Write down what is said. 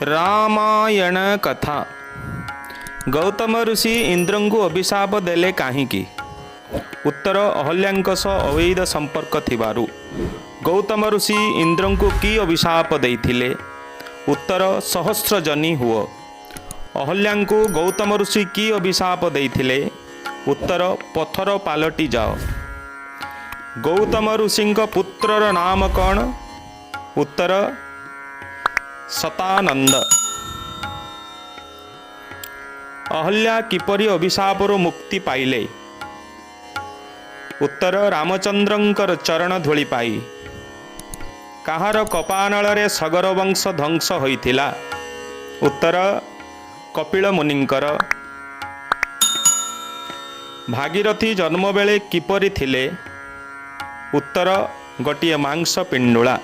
ରାମାୟଣ କଥା। ଗୌତମ ଋଷି ଇନ୍ଦ୍ରଙ୍କୁ ଅଭିଶାପ ଦେଲେ କାହିଁକି? ଉତ୍ତର, ଅହଲ୍ୟାଙ୍କ ସହ ଅବୈଧ ସମ୍ପର୍କ ଥିବାରୁ। ଗୌତମ ଋଷି ଇନ୍ଦ୍ରଙ୍କୁ କି ଅଭିଶାପ ଦେଇଥିଲେ? ଉତ୍ତର, ସହସ୍ର ଯୋନି ହୁଅ। ଅହଲ୍ୟାଙ୍କୁ ଗୌତମ ଋଷି କି ଅଭିଶାପ ଦେଇଥିଲେ? ଉତ୍ତର, ପଥର ପାଲଟି ଯାଅ। ଗୌତମ ଋଷିଙ୍କ ପୁତ୍ରର ନାମ କ'ଣ? ଉତ୍ତର, ଶତାନନ୍ଦ। ଅହଲ୍ୟା କିପରି ଅଭିଶାପରୁ ମୁକ୍ତି ପାଇଲେ? ଉତ୍ତର, ରାମଚନ୍ଦ୍ରଙ୍କର ଚରଣ ଧୂଳି ପାଇ। କାହାର କୋପାନଳରେ ସଗର ବଂଶ ଧ୍ୱଂସ ହୋଇଥିଲା? ଉତ୍ତର, କପିଳ ମୁନିଙ୍କର। ଭାଗୀରଥି ଜନ୍ମ ବେଳେ କିପରି ଥିଲେ? ଉତ୍ତର, ଗୋଟିଏ ମାଂସ ପିଣ୍ଡୁଳା।